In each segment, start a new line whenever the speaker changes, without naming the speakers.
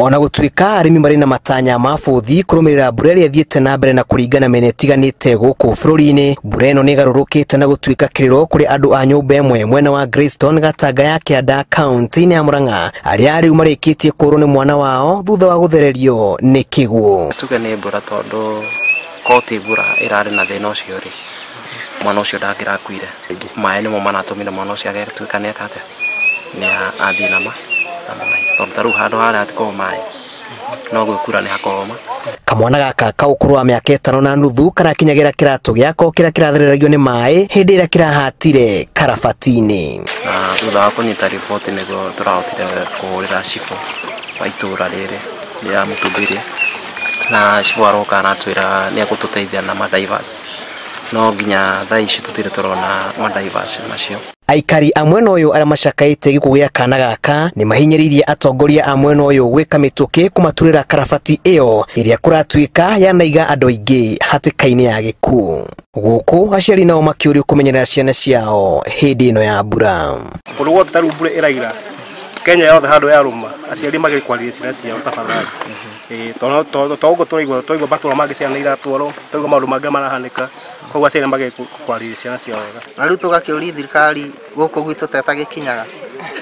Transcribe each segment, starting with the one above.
Ona gũtuĩka arĩmi marĩ na matanya ma bũthi kũrũmĩrĩra mbura ĩrĩa ĩthiĩte na mbere na kũringana mĩena ĩtiganĩte gũkũ bũrũri-inĩ, mbura ĩno nĩ ĩgarũrũkĩte na gũtuĩka kĩrĩro kũrĩ andũ a nyũmba ĩmwe mwena wa Greystone Gatanga ya Kĩanda kaunti-inĩ ya Murang'a arĩa rĩu marĩkĩtie kũũrwo nĩ mwana wao thutha wa gũthererio nĩ kĩguũ.
Tuge nĩ mbura tondũ koti mbura ĩrarĩ na thĩna ũcio rĩ, mwana ũcio ndangĩrakuire. Maĩ nĩmo maratũmire mwana ũcio agatuĩka nĩ eka atĩa, nĩ athiĩ na maĩ tondũ ta rĩu handũ harĩa hatikoragwo maĩ no gwĩkura nĩ hakoragwo ma.
Kamwana gaka ka ũkũrũ wa mĩaka 5.5 karakinyagĩra kĩratũ gĩako kĩrĩa kĩrathereragio nĩ maĩ hĩndĩ ĩrĩa kĩrahatire karabati-inĩ.
Na thutha wa kũnyita riboti nĩguo tũrahotire kũhũrĩra cibũ wa itũra rĩrĩ rĩa Mũtumbĩria, na cibũ aroka aratwĩra nĩ egũtũteithia na madivers, no nginya thaa ici tũtirĩ tũrona madivers macio.
Aikari a mwena ũyũ arĩa macakaĩte gĩkuũ gĩa kana gaka nĩ mahinyĩrĩirie atongoria a mwena ũyũ gwĩka mĩtũkĩ kũmaturĩra karabati ĩyo ĩrĩa kũratuĩka yanaiga andũ aingĩ hatĩka-inĩ ya gĩkuũ. Gũkũ aciari nao makĩũrio kũmenyerera ciana ciao hĩndĩ ĩno ya mbura.
Kũndũ guothe ta rĩu mbura ĩraira Kenya yothe handũ yarũma aciari magĩrĩirwo kwarĩria ciana ciao tafadhali. To ũguo tũraigua matũra mangĩ ciana iratwarwo, tũraigua maũndũ mangĩ marahanĩka, koguo aciari magĩrĩirwo kwarĩria ciana ciao wega.
Na rĩu tũgakĩũria thirikari gũkũ gwitũ tetagĩkinyaga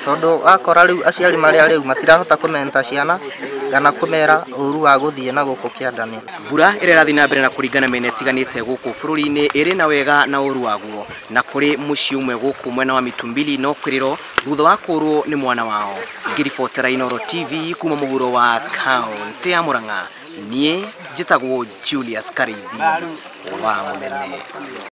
tondũ wakora rĩu aciari marĩa rĩu matirahota kũmenta ciana kana kũmera ũru wa gũthiĩ na gũkũ kĩanda-inĩ.
Mbura ĩrĩa ĩrathiĩ na mbere na kũringana mĩena ĩtiganĩte gũkũ bũrũri-inĩ ĩrĩ na wega na ũru waguo, na kũrĩ mũciĩ ũmwe gũkũ mwena wa Mitumbili no kĩrĩro thutha wa kũũrwo nĩ mwana wao. Ngĩribotera Inooro TV kuma mũhuro wa kaũntĩ ya Murang'a, niĩ njĩtagwo Julius Karithi wa Mũnene.